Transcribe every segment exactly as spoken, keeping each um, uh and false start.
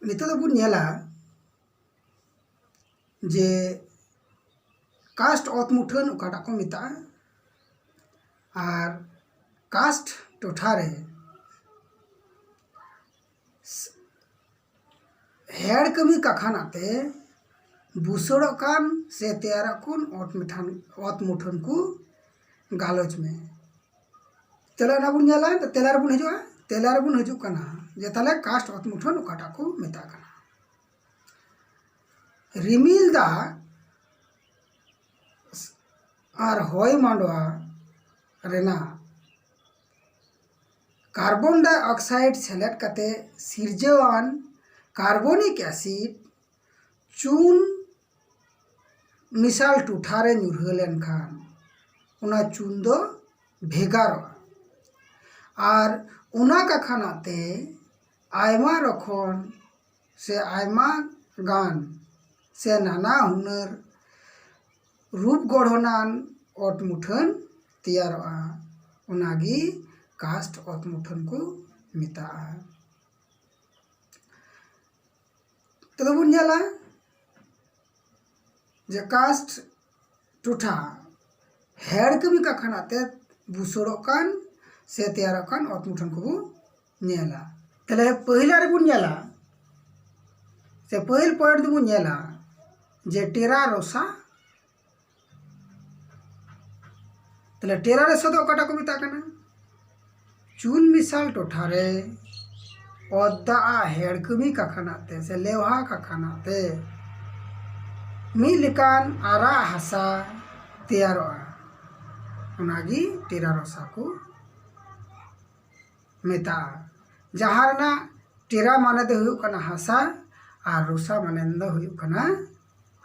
ᱱᱤᱛᱚᱜ ᱫᱚᱵᱚᱱ ᱧᱮᱞᱟ ᱡᱮ ᱠᱟᱥᱴ ᱚᱛ ᱢᱩᱴᱷᱟᱹᱱ ᱚᱠᱟᱴᱟᱜ ᱠᱚ ᱢᱮᱛᱟᱜᱼᱟ, ᱟᱨ ᱠᱟᱥᱴ ᱴᱚᱴᱷᱟ ᱨᱮ ᱦᱮᱲ ᱠᱟᱹᱢᱤ ᱠᱟᱠᱷᱟᱱᱟᱜ ᱛᱮ ᱵᱩᱥᱟᱹᱲᱚᱜ ᱠᱟᱱ ᱥᱮ ᱛᱮᱭᱟᱨᱚᱜ ᱠᱟᱱ ᱚᱛ ᱢᱤᱴᱷᱟᱱ, ᱚᱛ ᱢᱩᱴᱷᱟᱹᱱ ᱠᱚ ᱜᱟᱞᱚᱪ ᱢᱮ᱾ ᱛᱮᱞᱟ ᱨᱮᱱᱟᱜ ᱵᱚᱱ ᱧᱮᱞᱟ, ᱛᱮᱞᱟ ᱨᱮᱵᱚᱱ ᱦᱤᱡᱩᱜᱼᱟ, ᱛᱮᱞᱟ ᱨᱮᱵᱚᱱ ᱦᱤᱡᱩᱜ ᱠᱟᱱᱟ ᱡᱮ ᱛᱟᱦᱞᱮ ᱠᱟᱥᱴ ᱚᱛ ᱢᱩᱴᱷᱟᱹᱱ ᱚᱠᱟᱴᱟᱜ ᱠᱚ ᱢᱮᱛᱟᱜ ᱠᱟᱱᱟ᱾ ᱨᱤᱢᱤᱞ ᱫᱟᱜ ᱟᱨ ᱦᱚᱭ ᱢᱟᱸᱰᱣᱟ ᱨᱮᱱᱟᱜ ᱠᱟᱨᱵᱚᱱ ᱰᱟᱭ ᱚᱠᱥᱟᱭᱤᱰ ᱥᱮᱞᱮᱫ ᱠᱟᱛᱮ ᱥᱤᱨᱡᱟᱹᱣᱟᱱ ᱠᱟᱨᱵᱚᱱᱤᱠ ᱮᱥᱤᱰ ᱪᱩᱱ ᱢᱮᱥᱟᱞ ᱴᱚᱴᱷᱟ ᱨᱮ ᱧᱩᱨᱦᱟᱹ ᱞᱮᱱᱠᱷᱟᱱ ᱚᱱᱟ ᱪᱩᱱ ᱫᱚ ᱵᱷᱮᱜᱟᱨᱚᱜᱼᱟ᱾ ᱟᱨ ᱚᱱᱟ ᱠᱟᱠᱷᱟᱱᱟᱜ ᱛᱮ ᱟᱭᱢᱟ ᱨᱚᱠᱚᱢ ᱥᱮ ᱟᱭᱢᱟ ᱜᱟᱱ ᱥᱮ ᱱᱟᱱᱟ ᱦᱩᱱᱟᱹᱨ ᱨᱩᱯ ᱜᱚᱲᱦᱚᱱᱟᱱ ᱚᱛ ᱢᱩᱴᱷᱟᱹᱱ ᱛᱮᱭᱟᱨᱚᱜᱼᱟ᱾ ᱚᱱᱟᱜᱮ ᱠᱟᱥᱴ ᱚᱛ ᱢᱩᱴᱷᱟᱹᱱ ᱠᱚ ᱢᱮᱛᱟᱜᱼᱟ᱾ ᱛᱚᱵᱮ ᱵᱚᱱ ᱧᱮᱞᱟ ᱡᱮ ᱠᱟᱥᱴ ᱴᱚᱴᱷᱟ ᱦᱮᱲ ᱠᱟᱹᱢᱤ ᱠᱟᱠᱷᱟᱱᱟᱜ ᱛᱮ ᱵᱩᱥᱟᱹᱲᱚᱜ ᱠᱟᱱ ᱥᱮ ᱛᱮᱭᱟᱨᱚᱜ ᱠᱟᱱ ᱚᱛ ᱢᱩᱴᱷᱟᱹᱱ ᱠᱚᱵᱚ ᱧᱮᱞᱟ᱾ ᱛᱟᱦᱞᱮ ᱯᱟᱹᱦᱤᱞᱟ ᱨᱮᱵᱚᱱ ᱧᱮᱞᱟ ᱥᱮ ᱯᱟᱹᱦᱤᱞ ᱯᱚᱭᱮᱱᱴ ᱫᱚᱵᱚᱱ ᱧᱮᱞᱟ ᱡᱮ ᱴᱮᱨᱟ ᱨᱚᱥᱟ᱾ ᱛᱟᱦᱞᱮ ᱴᱮᱨᱟ ᱨᱚᱥᱟ ᱫᱚ ᱚᱠᱟᱴᱟᱜ ᱠᱚ ᱢᱮᱛᱟᱜ ᱠᱟᱱᱟ? ᱪᱩᱱ ᱢᱮᱥᱟᱞ ᱴᱚᱴᱷᱟ ᱨᱮ ᱚᱛ ᱫᱟᱜ ᱟᱜ ᱦᱮᱲ ᱠᱟᱹᱢᱤ ᱠᱟᱠᱷᱟᱱᱟᱜ ᱛᱮ ᱥᱮ ᱞᱮᱣᱦᱟ ᱠᱟᱠᱷᱟᱱᱟᱜ ᱛᱮ ᱢᱤᱫ ᱞᱮᱠᱟᱱ ᱟᱨᱟᱜ ᱦᱟᱥᱟ ᱛᱮᱭᱟᱨᱚᱜᱼᱟ, ᱚᱱᱟᱜᱮ ᱴᱮᱨᱟ ᱨᱚᱥᱟ ᱠᱚ ᱢᱮᱛᱟᱜᱼᱟ᱾ ᱡᱟᱦᱟᱸ ᱨᱮᱱᱟᱜ ᱴᱮᱨᱟ ᱢᱟᱱᱮ ᱫᱚ ᱦᱩᱭᱩᱜ ᱠᱟᱱᱟ ᱦᱟᱥᱟ ᱟᱨ ᱨᱚᱥᱟ ᱢᱟᱱᱮ ᱫᱚ ᱦᱩᱭᱩᱜ ᱠᱟᱱᱟ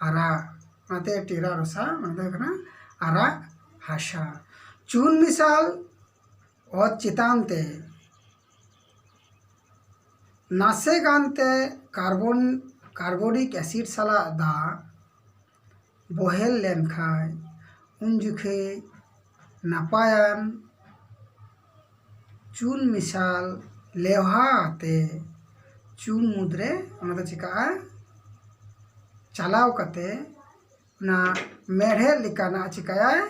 ᱟᱨᱟᱜ᱾ ᱚᱱᱟᱛᱮ ᱴᱮᱨᱟ ᱨᱚᱥᱟ ᱢᱟᱱᱮ ᱫᱚ ᱦᱩᱭᱩᱜ ᱠᱟᱱᱟ ᱟᱨᱟᱜ ᱦᱟᱥᱟ᱾ ᱪᱩᱱ ᱢᱮᱥᱟᱞ ᱚᱛ ᱪᱮᱛᱟᱱ ᱛᱮ ᱱᱟᱥᱮ ᱜᱟᱱ ᱛᱮ ᱠᱟᱨᱵᱚᱱ, ᱠᱟᱨᱵᱚᱱᱤᱠ ᱮᱥᱤᱰ ᱥᱟᱞᱟᱜ ᱫᱟᱜ ᱵᱚᱦᱮᱞ ᱞᱮᱱᱠᱷᱟᱱ ᱩᱱ ᱡᱚᱠᱷᱮᱡ ᱱᱟᱯᱟᱭᱟᱱ ᱪᱩᱱ ᱢᱮᱥᱟᱞ ᱞᱮᱣᱦᱟ ᱟᱛᱮ ᱪᱩᱱ ᱢᱩᱫᱽᱨᱮ ᱚᱱᱟ ᱫᱚ ᱪᱤᱠᱟᱹᱜᱼᱟ? ᱪᱟᱞᱟᱣ ᱠᱟᱛᱮ ᱚᱱᱟ ᱢᱮᱲᱦᱮᱫ ᱞᱮᱠᱟᱱᱟᱜ ᱪᱤᱠᱟᱹᱭᱟᱭ?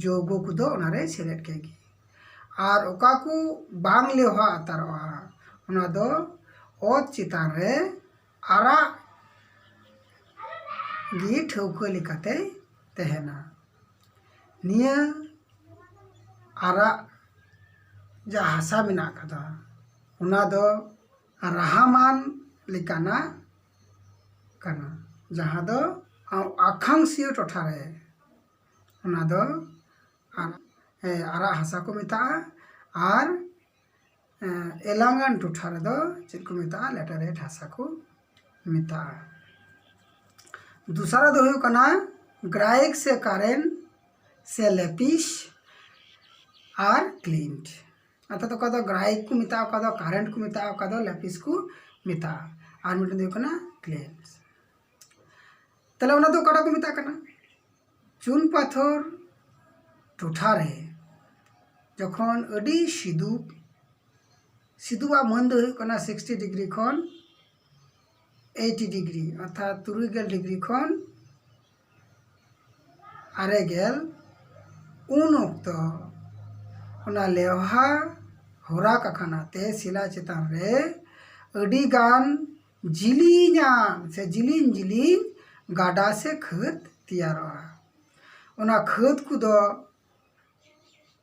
ᱡᱳᱣᱜᱚ ᱠᱚᱫᱚ ᱚᱱᱟᱨᱮ ᱥᱮᱞᱮᱫ ᱠᱮᱫ ᱜᱮ᱾ ᱟᱨ ᱚᱠᱟ ᱠᱚ ᱵᱟᱝ ᱞᱮᱣᱦᱟ ᱦᱟᱛᱟᱨᱚᱜᱼᱟ, ᱚᱱᱟ ᱫᱚ ᱚᱛ ᱪᱮᱛᱟᱱ ᱨᱮ ᱟᱨᱟᱜ ᱜᱮ ᱴᱷᱟᱹᱣᱠᱟᱹ ᱞᱮᱠᱟᱛᱮ ᱛᱟᱦᱮᱱᱟ᱾ ᱱᱤᱭᱟᱹ ᱟᱨᱟᱜ ᱡᱟᱦᱟᱸ ᱦᱟᱥᱟ ᱢᱮᱱᱟᱜ ᱟᱠᱟᱫᱟ, ᱚᱱᱟ ᱫᱚ ᱨᱟᱦᱟᱢᱟᱱ ᱞᱮᱠᱟᱱᱟᱜ ᱠᱟᱱᱟ, ᱡᱟᱦᱟᱸ ᱫᱚ ᱟᱠᱷᱟᱝᱥᱤᱭᱟᱹ ᱴᱚᱴᱷᱟ ᱨᱮ ᱚᱱᱟ ᱫᱚ ᱟᱨ-, ᱮ, ᱟᱨᱟᱜ ᱦᱟᱥᱟ ᱠᱚ ᱢᱮᱛᱟᱜᱼᱟ᱾ ᱟᱨ, ᱮ, ᱮᱞᱟᱝᱟᱱ ᱴᱚᱴᱷᱟ ᱨᱮᱫᱚ ᱪᱮᱫ ᱠᱚ ᱢᱮᱛᱟᱜᱼᱟ? ᱞᱮᱴᱟᱨᱟᱭᱤᱴ ᱦᱟᱥᱟ ᱠᱚ ᱢᱮᱛᱟᱜᱼᱟ᱾ ᱫᱚᱥᱟᱨᱟᱜ ᱫᱚ ᱦᱩᱭᱩᱜ ᱠᱟᱱᱟ ᱜᱨᱟᱭᱤᱠ ᱥᱮ ᱠᱟᱨᱮᱱ ᱥᱮ ᱞᱮᱯᱤᱥ ᱟᱨ ᱠᱞᱤᱱᱴ᱾ ᱚᱨᱛᱷᱟᱛ ᱚᱠᱟ ᱫᱚ ᱜᱨᱟᱭᱤᱠ ᱠᱚ ᱢᱮᱛᱟᱜᱼᱟ, ᱚᱠᱟ ᱫᱚ ᱠᱟᱨᱮᱱᱴ ᱠᱚ ᱢᱮᱛᱟᱜᱼᱟ, ᱚᱠᱟ ᱫᱚ ᱞᱮᱯᱤᱥ ᱠᱚ ᱢᱮᱛᱟᱜᱼᱟ᱾ ᱟᱨ ᱢᱤᱫᱴᱮᱱ ᱫᱚ ᱦᱩᱭᱩᱜ ᱠᱟᱱᱟ ᱠᱞᱮᱱᱥ᱾ ᱛᱟᱦᱞᱮ ᱚᱱᱟ ᱫᱚ ᱚᱠᱟᱴᱟᱜ ᱠᱚ ᱢᱮᱛᱟᱜ ᱠᱟᱱᱟ? ᱪᱩᱱ ᱯᱟᱛᱷᱚᱨ ᱴᱚᱴᱷᱟ ᱨᱮ ᱡᱚᱠᱷᱚᱱ ᱟᱹᱰᱤ ᱥᱤᱫᱩᱵ, ᱥᱤᱫᱩᱵᱟᱜ ᱢᱟᱹᱱ ᱫᱚ ᱦᱩᱭᱩᱜ ᱠᱟᱱᱟ ᱥᱤᱠᱥᱴᱤ ᱰᱤᱜᱽᱨᱤ ᱠᱷᱚᱱ ᱮᱭᱤᱴᱤ ᱰᱤᱜᱽᱨᱤ, ᱚᱨᱛᱷᱟᱛ ᱛᱩᱨᱩᱭ ᱜᱮᱞ ᱰᱤᱜᱽᱨᱤ ᱠᱷᱚᱱ ᱟᱨᱮ ᱜᱮᱞ᱾ ᱩᱱ ᱚᱠᱛᱚ ᱚᱱᱟ ᱞᱮᱣᱦᱟ ᱦᱚᱨᱟ ᱠᱟᱠᱷᱟᱱᱟ ᱛᱮ ᱥᱤᱞᱟ ᱪᱮᱛᱟᱱ ᱨᱮ ᱟᱹᱰᱤ ᱜᱟᱱ ᱡᱤᱞᱤᱧᱟᱜ ᱥᱮ ᱡᱤᱞᱤᱧ ᱡᱤᱞᱤᱧ ᱜᱟᱰᱟ ᱥᱮ ᱠᱷᱟᱹᱫᱽ ᱛᱮᱭᱟᱨᱚᱜᱼᱟ᱾ ᱚᱱᱟ ᱠᱷᱟᱹᱫᱽ ᱠᱚᱫᱚ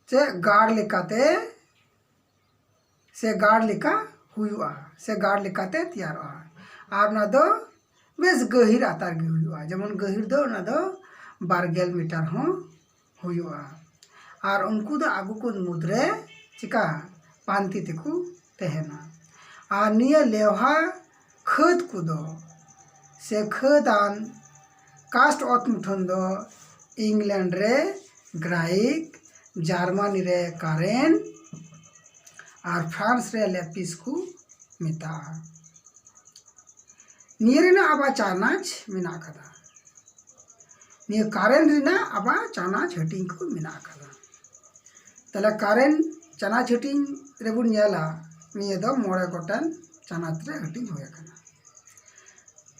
ᱪᱮᱫ ᱜᱟᱲ ᱞᱮᱠᱟᱛᱮ ᱥᱮ ᱜᱟᱲ ᱞᱮᱠᱟ ᱦᱩᱭᱩᱜᱼᱟ, ᱥᱮ ᱜᱟᱲ ᱞᱮᱠᱟᱛᱮ ᱛᱮᱭᱟᱨᱚᱜᱼᱟ᱾ ᱟᱨ ᱚᱱᱟ ᱫᱚ ᱵᱮᱥ ᱜᱟᱹᱦᱤᱨ ᱟᱛᱟᱨ ᱜᱮ ᱦᱩᱭᱩᱜᱼᱟ᱾ ᱡᱮᱢᱚᱱ ᱜᱟᱹᱦᱤᱨ ᱫᱚ ᱚᱱᱟ ᱫᱚ ᱵᱟᱨ ᱜᱮᱞ ᱢᱤᱴᱟᱨ ᱦᱚᱸ ᱦᱩᱭᱩᱜᱼᱟ᱾ ᱟᱨ ᱩᱱᱠᱩ ᱫᱚ ᱟᱠᱚ ᱠᱚ ᱢᱩᱫᱽᱨᱮ ᱪᱤᱠᱟ ᱯᱟᱱᱛᱮ ᱛᱮᱠᱚ ᱛᱟᱦᱮᱱᱟ᱾ ᱟᱨ ᱱᱤᱭᱟᱹ ᱞᱮᱣᱦᱟ ᱠᱷᱟᱹᱫᱽ ᱠᱚᱫᱚ ᱥᱮ ᱠᱷᱟᱹᱫᱟᱱ ᱠᱟᱥᱴ ᱚᱛ ᱢᱩᱴᱷᱟᱹᱱ ᱫᱚ ᱤᱝᱞᱮᱱᱰ ᱨᱮ ᱜᱨᱟᱭᱤᱠ, ᱡᱟᱨᱢᱟᱱᱤ ᱨᱮ ᱠᱟᱨᱮᱱ ᱟᱨ ᱯᱷᱨᱟᱱᱥ ᱨᱮ ᱞᱮᱯᱤᱥ ᱠᱚ ᱢᱮᱛᱟᱜᱼᱟ᱾ ᱱᱤᱭᱟᱹ ᱨᱮᱱᱟᱜ ᱟᱵᱟᱨ ᱪᱟᱱᱟᱪ ᱢᱮᱱᱟᱜ ᱟᱠᱟᱫᱟ᱾ ᱱᱤᱭᱟᱹ ᱠᱟᱨᱮᱱ ᱨᱮᱱᱟᱜ ᱟᱵᱟᱨ ᱪᱟᱱᱟᱪ ᱦᱟᱹᱴᱤᱧ ᱠᱚ ᱢᱮᱱᱟᱜ ᱟᱠᱟᱫᱟ᱾ ᱛᱟᱦᱞᱮ ᱠᱟᱨᱮᱱ ᱪᱟᱱᱟᱪ ᱦᱟᱹᱴᱤᱧ ᱨᱮᱵᱚᱱ ᱧᱮᱞᱟ, ᱱᱤᱭᱟᱹ ᱫᱚ ᱢᱚᱬᱮ ᱜᱚᱴᱮᱱ ᱛᱟᱱᱟᱛ ᱨᱮ ᱦᱟᱹᱴᱤᱧ ᱦᱩᱭ ᱟᱠᱟᱱᱟ᱾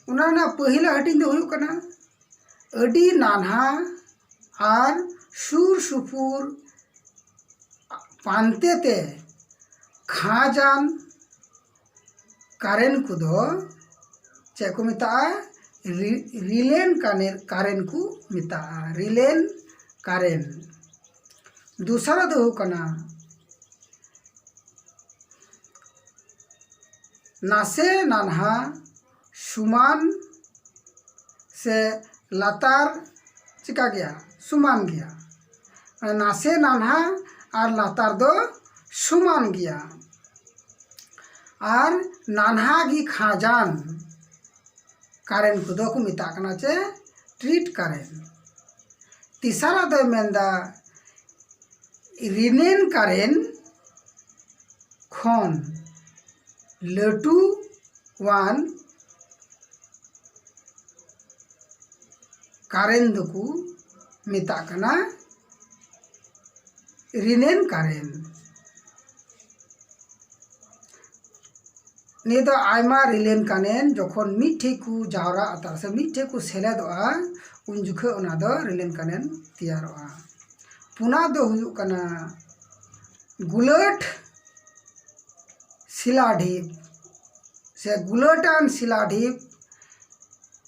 ᱚᱱᱟ ᱨᱮᱱᱟᱜ ᱯᱟᱹᱦᱤᱞᱟᱜ ᱦᱟᱹᱴᱤᱧ ᱫᱚ ᱦᱩᱭᱩᱜ ᱠᱟᱱᱟ ᱟᱹᱰᱤ ᱱᱟᱱᱦᱟ ᱟᱨ ᱥᱩᱨ ᱥᱩᱯᱩᱨ ᱯᱟᱱᱛᱮ ᱛᱮ ᱠᱷᱟᱸᱡᱟᱱ ᱠᱟᱨᱮᱱ ᱠᱚᱫᱚ ᱪᱮᱫ ᱠᱚ ᱢᱮᱛᱟᱜᱼᱟ? ᱨᱤ- ᱨᱤᱞᱮᱱ ᱠᱟᱱᱮ- ᱠᱟᱨᱮᱱ ᱠᱚ ᱢᱮᱛᱟᱜᱼᱟ, ᱨᱤᱞᱮᱱ ᱠᱟᱨᱮᱱ᱾ ᱫᱚᱥᱟᱨᱟᱜ ᱫᱚ ᱦᱩᱭᱩᱜ ᱠᱟᱱᱟ ᱱᱟᱥᱮ ᱱᱟᱱᱦᱟ ᱥᱚᱢᱟᱱ ᱥᱮ ᱞᱟᱛᱟᱨ ᱪᱮᱠᱟ ᱜᱮᱭᱟ? ᱥᱚᱢᱟᱱ ᱜᱮᱭᱟ᱾ ᱱᱟᱥᱮ ᱱᱟᱱᱦᱟ ᱟᱨ ᱞᱟᱛᱟᱨ ᱫᱚ ᱥᱚᱢᱟᱱ ᱜᱮᱭᱟ᱾ ᱟᱨ ᱱᱟᱱᱦᱟ ᱜᱮ ᱠᱷᱟᱸᱡᱟᱱ ᱠᱟᱨᱮᱱ ᱠᱚᱫᱚ ᱠᱚ ᱢᱮᱛᱟᱜ ᱠᱟᱱᱟ ᱪᱮ ᱴᱨᱤᱴ ᱠᱟᱨᱮᱱ᱾ ᱛᱮᱥᱟᱨᱟᱜ ᱫᱚᱭ ᱢᱮᱱᱫᱟ ᱨᱤᱱᱮᱱ ᱠᱟᱨᱮᱱ ᱠᱷᱚᱱ ᱞᱟᱹᱴᱩᱣᱟᱱ ᱠᱟᱨᱮᱱ ᱫᱚᱠᱚ ᱢᱮᱛᱟᱜ ᱠᱟᱱᱟ ᱨᱤᱱᱮᱱ ᱠᱟᱨᱮᱱ᱾ ᱱᱤᱭᱟᱹ ᱫᱚ ᱟᱭᱢᱟ ᱨᱤᱞᱮᱱ ᱠᱟᱨᱮᱱ ᱡᱚᱠᱷᱚᱱ ᱢᱤᱫ ᱴᱷᱮᱡ ᱠᱚ ᱡᱟᱣᱨᱟᱜᱼᱟ ᱥᱮ ᱢᱤᱫ ᱴᱷᱮᱡ ᱠᱚ ᱥᱮᱞᱮᱫᱚᱜᱼᱟ, ᱩᱱ ᱡᱚᱠᱷᱚᱱ ᱚᱱᱟ ᱫᱚ ᱨᱤᱞᱮᱱ ᱠᱟᱨᱮᱱ ᱛᱮᱭᱟᱨᱚᱜᱼᱟ᱾ ᱯᱩᱱᱟᱜ ᱫᱚ ᱦᱩᱭᱩᱜ ᱠᱟᱱᱟ ᱜᱩᱞᱟᱹᱴ ᱥᱤᱞᱟ ᱰᱷᱤᱯ ᱥᱮ ᱜᱩᱞᱟᱹᱴᱟᱱ ᱥᱤᱞᱟ ᱰᱷᱤᱯ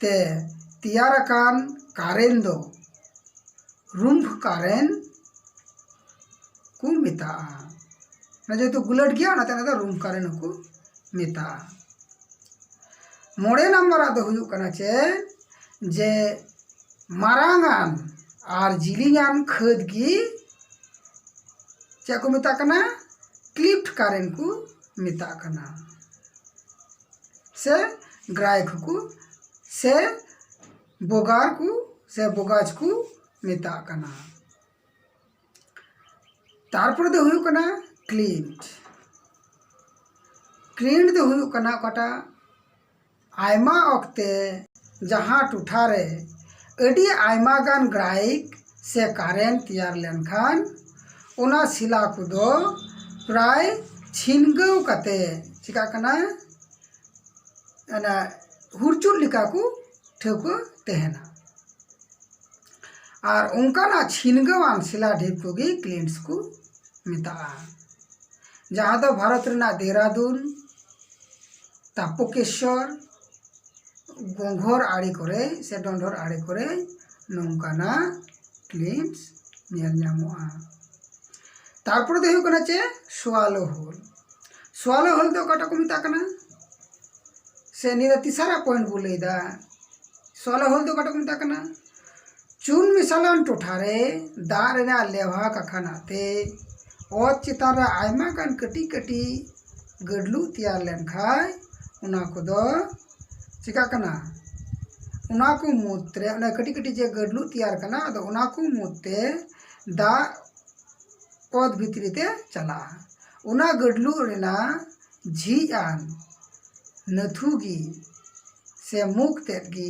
ᱛᱮ ᱛᱮᱭᱟᱨ ᱟᱠᱟᱱ ᱠᱟᱨᱮᱱ ᱫᱚ ᱨᱩᱢᱯᱷ ᱠᱟᱨᱮᱱ ᱠᱚ ᱢᱮᱛᱟᱜᱼᱟ᱾ ᱚᱱᱟ ᱡᱮᱦᱮᱛᱩ ᱜᱩᱞᱟᱹᱴ ᱜᱮᱭᱟ, ᱚᱱᱟᱛᱮ ᱚᱱᱟ ᱫᱚ ᱨᱩᱢᱯᱷ ᱠᱟᱨᱮᱱ ᱦᱚᱸᱠᱚ ᱢᱮᱛᱟᱜᱼᱟ᱾ ᱢᱚᱬᱮ ᱱᱟᱢᱵᱟᱨᱟᱜ ᱫᱚ ᱦᱩᱭᱩᱜ ᱠᱟᱱᱟ ᱪᱮᱫ? ᱡᱮ ᱢᱟᱨᱟᱝᱟᱱ ᱟᱨ ᱡᱤᱞᱤᱧᱟᱱ ᱠᱷᱟᱹᱫᱽ ᱜᱮ ᱪᱮᱫ ᱠᱚ ᱢᱮᱛᱟᱜ ᱠᱟᱱᱟ? ᱠᱞᱤᱯᱴ ᱠᱟᱨᱮᱱ ᱠᱚ ᱢᱮᱛᱟᱜ ᱠᱟᱱᱟ, ᱥᱮ ᱜᱨᱟᱭᱠ ᱠᱚ ᱥᱮ ᱵᱚᱜᱟᱨ ᱠᱚ ᱥᱮ ᱵᱚᱜᱟᱡᱽ ᱠᱚ ᱢᱮᱛᱟᱜ ᱠᱟᱱᱟ᱾ ᱛᱟᱨᱯᱚᱨᱮ ᱫᱚ ᱦᱩᱭᱩᱜ ᱠᱟᱱᱟ ᱠᱞᱤᱱᱴ᱾ ᱠᱞᱤᱱᱴ ᱫᱚ ᱦᱩᱭᱩᱜ ᱠᱟᱱᱟ ᱚᱠᱟᱴᱟᱜ ᱟᱭᱢᱟ ᱚᱠᱛᱮ ᱡᱟᱦᱟᱸ ᱴᱚᱴᱷᱟ ᱨᱮ ᱟᱹᱰᱤ ᱟᱭᱢᱟ ᱜᱟᱱ ᱜᱨᱟᱭᱤᱠ ᱥᱮ ᱠᱟᱨᱮᱱᱴ ᱛᱮᱭᱟᱨ ᱞᱮᱱᱠᱷᱟᱱ ᱚᱱᱟ ᱥᱤᱞᱟ ᱠᱚᱫᱚ ᱯᱨᱟᱭ ᱪᱷᱤᱱᱜᱟᱹᱣ ᱠᱟᱛᱮ ᱪᱤᱠᱟᱜ ᱠᱟᱱᱟ? ᱚᱱᱟ ᱦᱩᱨᱪᱩᱫ ᱞᱮᱠᱟ ᱠᱚ ᱴᱷᱟᱹᱣᱠᱟᱹ ᱛᱟᱦᱮᱱᱟ᱾ ᱟᱨ ᱚᱱᱠᱟᱱᱟᱜ ᱪᱷᱤᱱᱜᱟᱹᱣᱟᱱ ᱥᱤᱞᱟ ᱰᱷᱤᱯ ᱠᱚᱜᱮ ᱠᱞᱤᱱᱴᱥ ᱠᱚ ᱢᱮᱛᱟᱜᱼᱟ, ᱡᱟᱦᱟᱸ ᱫᱚ ᱵᱷᱟᱨᱚᱛ ᱨᱮᱱᱟᱜ ᱫᱮᱦᱨᱟᱫᱩᱱ, ᱛᱟᱯᱚᱠᱮᱥᱚᱨ, ᱜᱚᱸᱜᱷᱚᱨ ᱟᱲᱮ ᱠᱚᱨᱮ ᱥᱮ ᱰᱚᱸᱰᱷᱚᱨ ᱟᱲᱮ ᱠᱚᱨᱮ ᱱᱚᱝᱠᱟᱱᱟᱜ ᱠᱞᱤᱱᱴᱥ ᱧᱮᱞ ᱧᱟᱢᱚᱜᱼᱟ᱾ ᱛᱟᱨᱯᱚᱨᱮ ᱫᱚ ᱦᱩᱭᱩᱜ ᱠᱟᱱᱟ ᱪᱮ ᱥᱳᱣᱟᱞᱳ ᱦᱳᱞ᱾ ᱥᱳᱣᱟᱞᱳ ᱦᱳᱞ ᱫᱚ ᱚᱠᱟᱴᱟᱜ ᱠᱚ ᱢᱮᱛᱟᱜ ᱠᱟᱱᱟ? ᱥᱮ ᱱᱤᱭᱟᱹ ᱫᱚ ᱛᱤᱥᱟᱨᱟ ᱯᱚᱭᱮᱱᱴ ᱵᱚ ᱞᱟᱹᱭᱫᱟ᱾ ᱥᱳᱣᱟᱞᱳ ᱦᱳᱞ ᱫᱚ ᱚᱠᱟᱴᱟᱜ ᱠᱚ ᱢᱮᱛᱟᱜ ᱠᱟᱱᱟ? ᱪᱩᱱ ᱢᱮᱥᱟᱞᱟᱱ ᱴᱚᱴᱷᱟ ᱨᱮ ᱫᱟᱜ ᱨᱮᱱᱟᱜ ᱞᱮᱣᱦᱟ ᱠᱟᱠᱷᱟᱱᱟᱜ ᱛᱮ ᱚᱛ ᱪᱮᱛᱟᱱ ᱨᱮ ᱟᱭᱢᱟ ᱜᱟᱱ ᱠᱟᱹᱴᱤᱡ ᱠᱟᱹᱴᱤᱡ ᱜᱟᱹᱰᱞᱩᱜ ᱛᱮᱭᱟᱨ ᱞᱮᱱᱠᱷᱟᱱ ᱚᱱᱟ ᱠᱚᱫᱚ ᱪᱤᱠᱟᱹᱜ ᱠᱟᱱᱟ? ᱚᱱᱟ ᱠᱚ ᱢᱩᱫᱽᱨᱮ ᱚᱱᱟ ᱠᱟᱹᱴᱤᱡ ᱠᱟᱹᱴᱤᱡ ᱡᱮ ᱜᱟᱹᱰᱞᱩᱜ ᱛᱮᱭᱟᱨ ᱠᱟᱱᱟ, ᱟᱫᱚ ᱚᱱᱟ ᱠᱚ ᱢᱩᱫᱽᱛᱮ ᱫᱟᱜ ᱚᱛ ᱵᱷᱤᱛᱨᱤ ᱛᱮ ᱪᱟᱞᱟᱜᱼᱟ᱾ ᱚᱱᱟ ᱜᱟᱹᱰᱞᱩᱜ ᱨᱮᱱᱟᱜ ᱡᱷᱤᱡ ᱟᱱ ᱱᱟᱹᱛᱷᱩ ᱜᱮ ᱥᱮ ᱢᱩᱠ ᱛᱮᱫ ᱜᱮ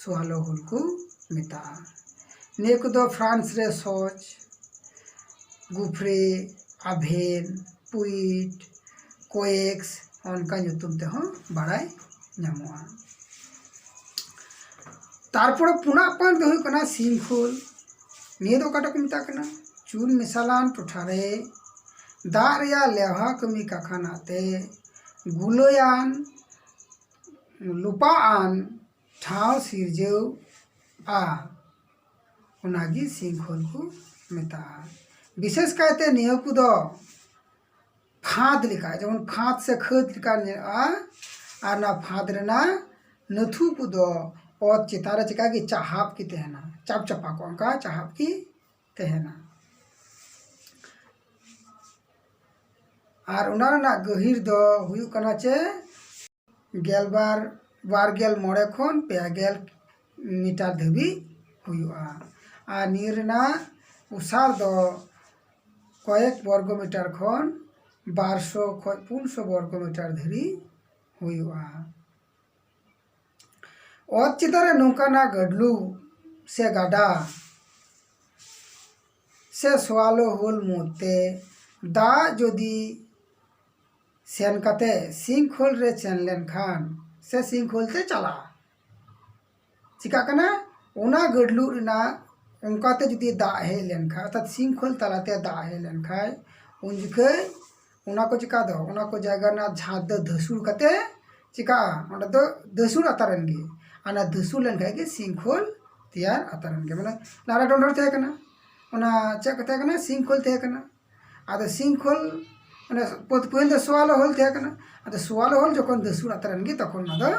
ᱥᱳᱣᱟᱞᱳ ᱦᱳᱞ ᱠᱚ ᱢᱮᱛᱟᱜᱼᱟ᱾ ᱱᱤᱭᱟᱹ ᱠᱚᱫᱚ ᱯᱷᱨᱟᱱᱥ ᱨᱮ ᱥᱚᱪ, ᱜᱩᱯᱷᱨᱮ, ᱟᱵᱷᱮᱱ, ᱯᱩᱭᱤᱴ, ᱠᱚᱭᱮᱠᱥ, ᱚᱱᱠᱟ ᱧᱩᱛᱩᱢ ᱛᱮᱦᱚᱸ ᱵᱟᱲᱟᱭ ᱧᱟᱢᱚᱜᱼᱟ᱾ ᱛᱟᱨᱯᱚᱨᱮ ᱯᱩᱱᱟᱜ ᱯᱚᱭᱮᱱᱴ ᱫᱚ ᱦᱩᱭᱩᱜ ᱠᱟᱱᱟ ᱥᱤᱝᱠᱷᱳᱞ᱾ ᱱᱤᱭᱟᱹ ᱫᱚ ᱚᱠᱟᱴᱟᱜ ᱠᱚ ᱢᱮᱛᱟᱜ ᱠᱟᱱᱟ? ᱪᱩᱱ ᱢᱮᱥᱟᱞᱟᱱ ᱴᱚᱴᱷᱟ ᱨᱮ ᱫᱟᱜ ᱨᱮᱭᱟᱜ ᱞᱮᱣᱦᱟ ᱠᱟᱹᱢᱤ ᱠᱟᱠᱷᱟᱱᱟᱜ ᱛᱮ ᱜᱩᱞᱟᱹᱭᱟᱱ ᱞᱚᱯᱟᱜ ᱟᱱ ᱴᱷᱟᱶ ᱥᱤᱨᱡᱟᱹᱣᱼᱟ, ᱚᱱᱟᱜᱮ ᱥᱤᱝᱠᱷᱳᱞ ᱠᱚ ᱢᱮᱛᱟᱜᱼᱟ᱾ ᱵᱤᱥᱮᱥ ᱠᱟᱭᱛᱮ ᱱᱤᱭᱟᱹ ᱠᱚᱫᱚ ᱯᱷᱟᱸᱫᱽ ᱞᱮᱠᱟ, ᱡᱮᱢᱚᱱ ᱯᱷᱟᱸᱫᱽ ᱥᱮ ᱠᱷᱟᱹᱫᱽ ᱞᱮᱠᱟ ᱧᱮᱞᱚᱜᱼᱟ, ᱟᱨ ᱚᱱᱟ ᱯᱷᱟᱸᱫᱽ ᱨᱮᱱᱟᱜ ᱱᱟᱹᱛᱷᱩ ᱠᱚᱫᱚ ᱚᱛ ᱪᱮᱛᱟᱱ ᱨᱮ ᱪᱮᱠᱟ ᱜᱮ ᱪᱟᱦᱟᱵ ᱜᱮ ᱛᱟᱦᱮᱱᱟ, ᱪᱟᱯ ᱪᱟᱯᱟ ᱠᱚᱜᱼᱟ, ᱚᱱᱠᱟ ᱪᱟᱦᱟᱵ ᱜᱮ ᱛᱟᱦᱮᱱᱟ᱾ ᱟᱨ ᱚᱱᱟ ᱨᱮᱱᱟᱜ ᱜᱟᱹᱦᱤᱨ ᱫᱚ ᱦᱩᱭᱩᱜ ᱠᱟᱱᱟ ᱪᱮ ᱜᱮᱞᱵᱟᱨ, ᱵᱟᱨ ᱜᱮᱞ ᱢᱚᱬᱮ ᱠᱷᱚᱱ ᱯᱮ ᱜᱮᱞ ᱢᱤᱴᱟᱨ ᱫᱷᱟᱹᱵᱤᱡ ᱦᱩᱭᱩᱜᱼᱟ᱾ ᱟᱨ ᱱᱤᱭᱟᱹ ᱨᱮᱱᱟᱜ ᱩᱥᱟᱨ ᱫᱚ ᱠᱚᱭᱮᱠ ᱵᱚᱨᱜᱚ ᱢᱤᱴᱟᱨ ᱠᱷᱚᱱ ᱵᱟᱨ ᱥᱚ ᱠᱷᱚᱱ ᱯᱩᱱ ᱥᱚ ᱵᱚᱨᱜᱚ ᱢᱤᱴᱟᱨ ᱫᱷᱟᱹᱨᱤᱡ ᱦᱩᱭᱩᱜᱼᱟ᱾ ᱚᱛ ᱪᱮᱛᱟᱱ ᱨᱮ ᱱᱚᱝᱠᱟᱱᱟᱜ ᱜᱟᱹᱰᱞᱩ ᱥᱮ ᱜᱟᱰᱟ ᱥᱮ ᱥᱳᱣᱟᱞᱳ ᱦᱳᱞ ᱢᱩᱫᱽᱛᱮ ᱫᱟᱜ ᱡᱩᱫᱤ ᱥᱮᱱ ᱠᱟᱛᱮ ᱥᱤᱝᱠᱷᱳᱞ ᱨᱮ ᱥᱮᱱ ᱞᱮᱱᱠᱷᱟᱱ ᱥᱮ ᱥᱤᱝᱠᱷᱳᱞ ᱛᱮ ᱪᱟᱞᱟᱜᱼᱟ, ᱪᱤᱠᱟᱹᱜ ᱠᱟᱱᱟ? ᱚᱱᱟ ᱜᱟᱹᱰᱞᱩᱜ ᱨᱮᱱᱟᱜ ᱚᱱᱠᱟᱛᱮ ᱡᱩᱫᱤ ᱫᱟᱜ ᱦᱮᱡ ᱞᱮᱱᱠᱷᱟᱱ, ᱚᱨᱛᱷᱟᱛ ᱥᱤᱝᱠᱷᱳᱞ ᱛᱟᱞᱟᱛᱮ ᱫᱟᱜ ᱦᱮᱡ ᱞᱮᱱᱠᱷᱟᱱ, ᱩᱱ ᱡᱚᱠᱷᱮᱡ ᱚᱱᱟ ᱠᱚ ᱪᱤᱠᱟ ᱫᱚ, ᱚᱱᱟ ᱠᱚ ᱡᱟᱭᱜᱟ ᱨᱮᱱᱟᱜ ᱡᱷᱟᱸᱫ ᱫᱚ ᱫᱷᱟᱹᱥᱩᱲ ᱠᱟᱛᱮ ᱪᱤᱠᱟᱹᱜᱼᱟ? ᱚᱸᱰᱮ ᱫᱚ ᱫᱷᱟᱹᱥᱩᱲ ᱟᱛᱟᱨᱮᱱ ᱜᱮ᱾ ᱚᱱᱟ ᱫᱷᱟᱹᱥᱩᱲ ᱞᱮᱱᱠᱷᱟᱱ ᱜᱮ ᱥᱤᱝᱠᱷᱳᱞ ᱛᱮᱭᱟᱨ ᱟᱛᱟᱨᱮᱱ ᱜᱮ᱾ ᱢᱟᱱᱮ ᱱᱟᱞᱟ ᱰᱚᱸᱰᱷᱚᱨ ᱛᱟᱦᱮᱸ ᱠᱟᱱᱟ, ᱚᱱᱟ ᱪᱮᱫ ᱠᱚ ᱛᱟᱦᱮᱸ ᱠᱟᱱᱟ? ᱥᱤᱝᱠᱷᱳᱞ ᱛᱟᱦᱮᱸ ᱠᱟᱱᱟ᱾ ᱟᱫᱚ ᱥᱤᱝᱠᱷᱳᱞ, ᱢᱟᱱᱮ ᱯᱟᱹᱦᱤᱞ ᱫᱚ swallow hole ᱛᱟᱦᱮᱸ ᱠᱟᱱᱟ᱾ ᱟᱫᱚ swallow hole ᱡᱚᱠᱷᱚᱱ ᱫᱷᱟᱹᱥᱩᱲ ᱟᱛᱟᱨᱮᱱ ᱜᱮ, ᱛᱚᱠᱷᱚᱱ ᱚᱱᱟ ᱫᱚ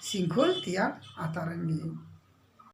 ᱥᱤᱝᱠᱷᱳᱞ ᱛᱮᱭᱟᱨ ᱟᱛᱟᱨᱮᱱ ᱜᱮ᱾